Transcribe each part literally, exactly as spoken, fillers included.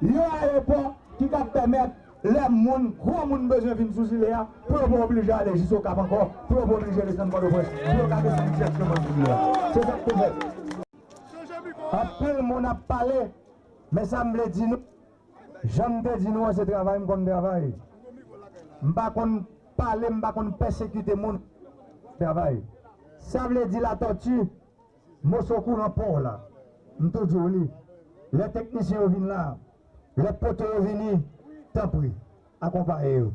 Yon ayewopò ki ka pèmèt lè moun, gwo moun bezwen vin sou zile a, pou yo pa oblije ale jis Okap ankò, pou yo pa oblije desann Pòtoprens, pou yo ka desann dirèkteman sou zile a. Se sa k pou fèt. Anpil moun ap pale, men sa m vle di nou, jan m te di nou an, se travay m konn travay. M pa konn pale, m pa konn pèsekite moun. Travay. Sa vle di Latòti, moso kouran pò w la. M tou di w li. Lè teknisyen yo vin la, lè poto yo vini, tanpri, akonpaye yo.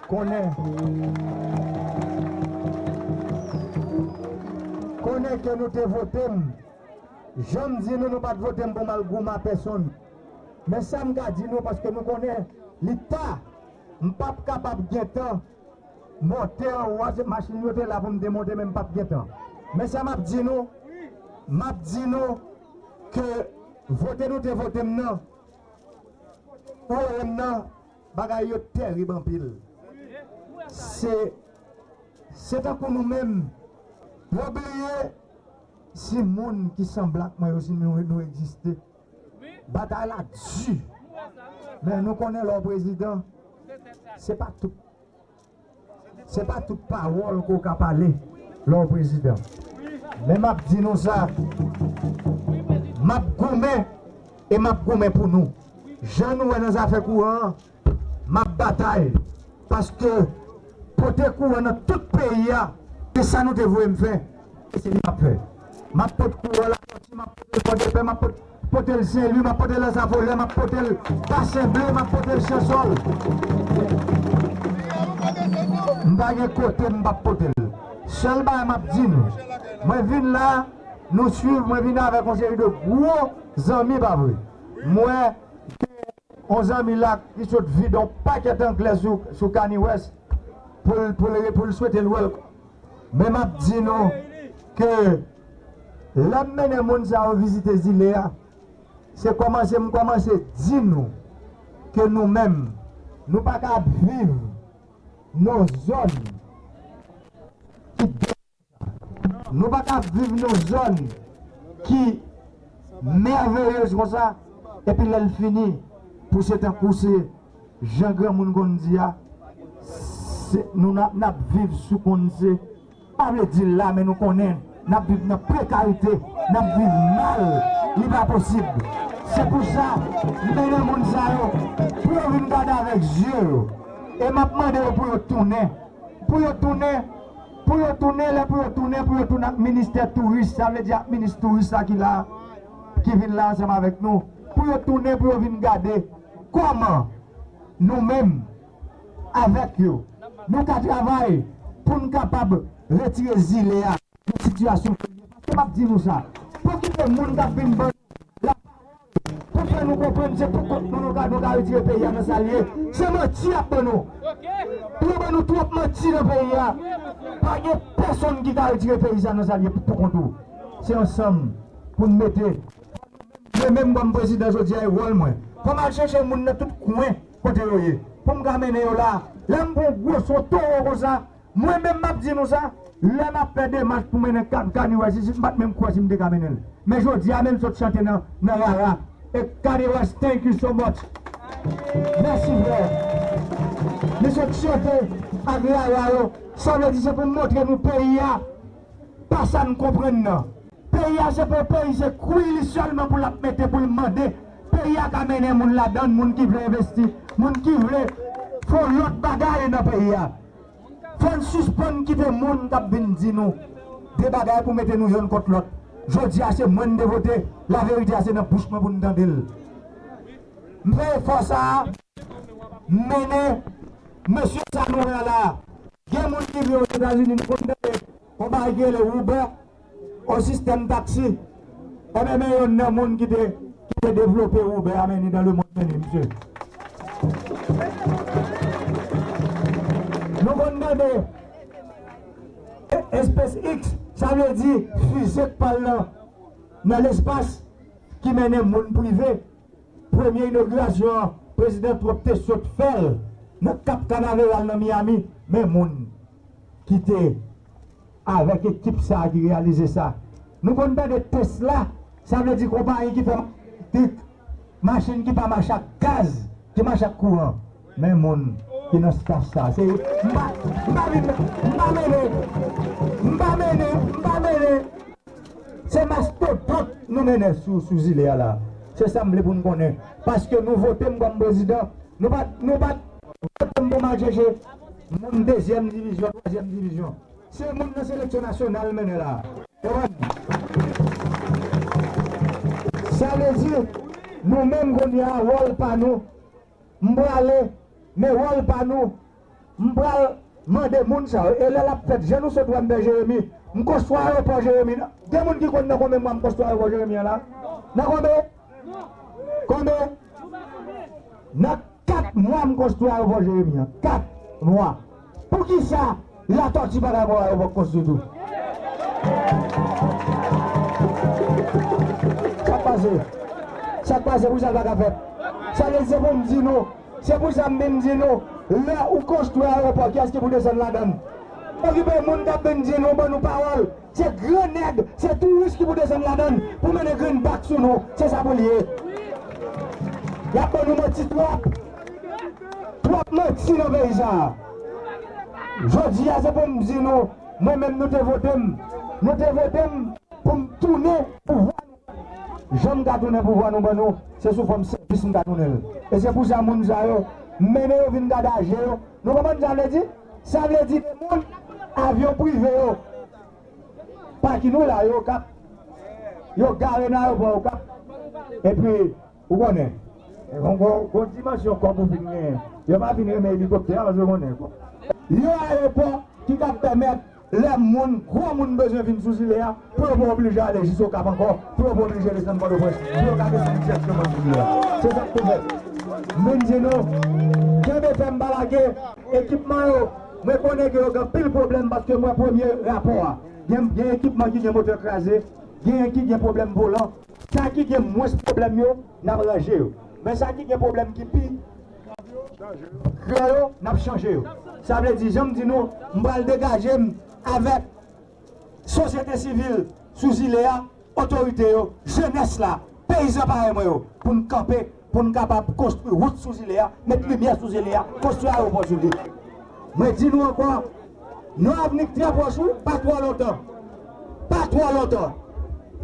Konnen, konnen ke nou te vote m. Jan m di nou, nou pa t vote m pou m al goumen a pèsonn. Men sa m ka di nou, paske nou konnen li ta, m p ap kapab gentan monte anwo a, se machin yo te la pou m te monte, men m p ap gentan. Men sa m ap di nou, m ap di nou ke vote nou te vote m nan, O M nan, bagay yo terib anpil. Se, se tankou nou menm. Yo bliye si moun ki sanble ak mwen yo, si nou, nou egziste. Batay la di. Men nou konnen lè w prezidan, se pa tout, se pa tout pawòl ke w ka pale lè w prezidan. Men m ap di nou sa, m ap goumen e m ap goumen pou nou. Jan nou wè nan zafè kouran an, m ap batay, paske pote kouran nan tout peyi a, se sa nou te voye m fè, e se li m ap fè. M ap pote kouran Latòti, m ap pote l Pòdepè, m ap pote, pote l Senlwi, m ap pote l Ansafolè, m ap pote l Basen Ble, m ap pote l Chansòl. M pa gen kote m p ap pote l. Sèl bagay m ap di nou, mwen vin la, nou swiv, mwen vin avèk yon seri de gwo zanmi, pa vre? Mwen gen yon zanmi la ki sot vide yon pakèt anglè sou, sou Kanye West pou l, pou l, pou l swete l welcome. Men m ap di nou ke lè m mennen moun sa yo vizite zile a, se kòmanse m kòmanse di nou ke nou menm, nou pa ka ap viv nan zòn ki Nou pa ka ap viv nan zòn ki mèveyez konsa, epi lè l fini, pou se tankou se jan granmoun konn di a, se, nou n ap, n ap viv sou konn se, pa vle di l la, men nou konnen n ap viv nan prekarite, n ap viv mal, li pa posib. Se pou sa, m mennen moun sa yo, pou yo vin gade avèk zye yo, e m ap mande yo pou yo tounen, pou yo tounen, pou yo tounen, lè pou yo tounen, pou yo tounen ak ministè touris, sa vle di ak minis touris la ki la, ki vin la ansanm avèk nou, pou yo tounen, pou yo vin gade kòman nou menm, avèk yo, nou ka travay pou n kapab retire zile a nan sitiyasyon ke l ye. Paske m ap di nou sa, pa okipe moun k ap vin ban nou lapawòl pou fè nou konprann se pou kont nou nou ka, nou ka retire peyi a nan sa l ye. Se manti y ap ban nou. Yo ban nou twòp manti nan peyi a. Pa gen pèsonn ki ka retire peyi sa nan sa l ye pou, pou kont ou. Se ansanm pou n mete. Mwen menm kòm prezidan jodi a, e wòl mwen. Fò m al chèche moun nan tout kwen kote yo ye. Pou m ka mennen yo la. Lè m pran yon gwo son towo konsa, mwen menm m ap di nou sa, lè m ap fè demach pou mennen Ka-, Kanye West isit, m pa t menm kwè si m te ka mennen l. Men jodi a, men l sot chante nan, nan rara. E Kanye West, thank you so much. Mèsi, frè. Li sot chante ak rara yo. Sa vle di se pou m montre nou peyi a, pa sa n konprann nan. Peyi a se pou peyi, se kwi li sèlman pou l ap mete, pou l mande. Peyi a ka mennen moun ladan l, moun ki vle envesti, moun ki vle fè yon lòt bagay nan peyi a. Fò n sispann kite moun k ap vin di nou de bagay pou mete nou yonn kont lòt. Jodi a se mwen n te vote, laverite a se nan bouch mwen pou n tande l. M fè efò sa a, m mennen mesye sa nou wè la. Gen moun ki viv Ozetazini, nou konn tande yon bagay ki rele Uber, yon sistèm taksi. Ebyen, men yonn nan moun ki te, ki te devlope Uber a, men ni dans le monde, men ni, mesye. Nou konn tande SpaceX, sa vle di fize k pral nan, nan lespas, ki mennen moun prive. Premye inogirasyon an, Prezidan Trump te sot fè l nan Cap Canaveral nan Miami, men moun ki te avèk ekip sa a ki reyalize sa. Nou konn tande Tesla, sa vle di konpayi ki fè elektrik. machin ki pa mache ak gaz, ki mache ak kouran. Men moun ki nan staf sa, se, m pa, m pa vin, m pa mennen, m pa mennen, m pa mennen. Se mastodont nou mennen sou, sou zile a la. Se sa m vle pou n konnen. Paske nou vote m kòm prezidan. Nou pa, nou pa vote m pou m al chèche moun dezyèm divizyon, twazyèm divizyon. Se moun nan seleksyon nasyonal mennen la. Konprann? Sa vle di, nou menm kounye a, wòl pa nou, m prale, men wòl pa nou, m pral mande moun sa yo. E lè l ap fèt, jan nou sot wè m fè Jeremi, m konstwi ayewopò Jeremi. Gen moun ki konn nan konbyen mwa m konstwi ayewopò Jeremi an la? Nan konbyen? Konbyen? Nan kat mwa m konstwi ayewopò Jeremi an. Kat mwa. Poukisa Latòti pa ka pran ayewopò konstwi tou? Sa k pase? Sa k pase pou sa pa ka fèt? Sa vle di se pou m di nou, se pou sa m vin di nou, lè ou konstwi ayewopò, kiyès ki pou desann ladan l? Okipe moun k ap vin di nou, ban nou pawòl. Se gran nèg, se touris ki pou desann ladan l pou mennen greenback sou nou. Se sa pou l ye. Y ap ban nou manti twòp. Twòp manti nan peyi sa a. Jodi a, se pou m di nou, mwen menm nou te vote m. Nou te vote m pou m tounen pouvwa nou. Jan m ka tounen pouvwa nou ban nou, se sou fòm sèvis m ka tounen l. E se pou sa moun sa yo, m mennen yo vin gade aje yo. Nou konprann sa vle di? Sa vle di de moun, avyon prive yo. Paki nou la, yo Okap. Yo gare nan ayewopò Okap. Epi, ou konnen, gon, gon, gon dimansyon kòb ou vin genyen. Yo pa vin renmen elikoptè a, paske yo konnen kòb. Yon ayewopò ki ka pèmèt lè moun, gwo moun bezwen vin sou zile a, pou yo pa oblije ale jis Okap ankò, pou yo pa oblije desann Pòtoprens, pou yo ka desann dirèkteman sou zile a. Se sa k pou fèt. M vin di nou, kenbe fèm, pa lage. Ekipman yo, mwen konnen ke yo gen anpil pwoblèm paske mwen premye rapò a. Gen, gen ekipman ki gen motè kraze, genyen ki gen pwoblèm volan. Sa ki gen mwens pwoblèm yo, n ap ranje yo. Men sa ki gen pwoblèm ki pi gran yo, n ap chanje yo. Sa vle di, jan m di nou, m pral degaje m avèk sosyete sivil sou zile a, otorite yo, jenès la, peyizan parèy mwen yo, pou n kanpe, pou n kapab konstwi wout sou zile a, met limyè sou zile a, konstwi ayewopò sou li. Mwen di nou ankò, yon avni ki trè pwòch, wi, pa twò lontan. Pa twò lontan.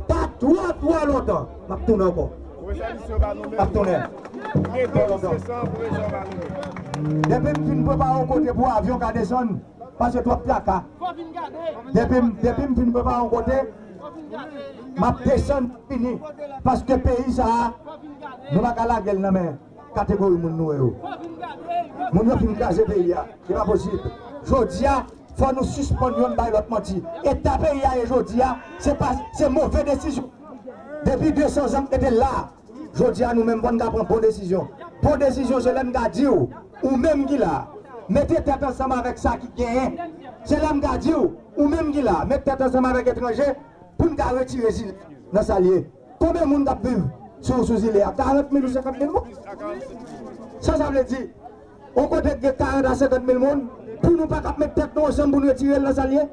Pa twò, twò lontan. M ap tounen ankò. M ap tounen. Twò lontan. Depi m fin prepare yon kote pou avyon ka desann, paske twòp traka. Depi m, depi m fin prepare yon kote, m ap desann fini. Paske peyi sa a, nou pa ka lage l nan men kategori moun nou ye yo. Moun yo fin kraze peyi a. Se pa posib. Jodi a, fò nou sispann youn bay lòt manti. Eta peyi a ye jodi a, se pa, se move desizyon. Depi de san zan k te la, jodi a nou menm fò n ka pran bon desizyon. Bon desizyon se lè n ka di w, ou menm ki la, mete tèt ansanm avèk sa ki genyen. Se lè n ka di w, ou menm ki la, mete tèt ansanm avèk etranje pou n ka retire zile nan sa l ye. Konbyen moun k ap viv sou, sou zile a? Karant mil ou senkant mil moun? Sa sa vle di? Yon kote k gen karant a senkant mil moun, pou nou pa kab met tèt nou ansanm pou n retire l nan sa l ye?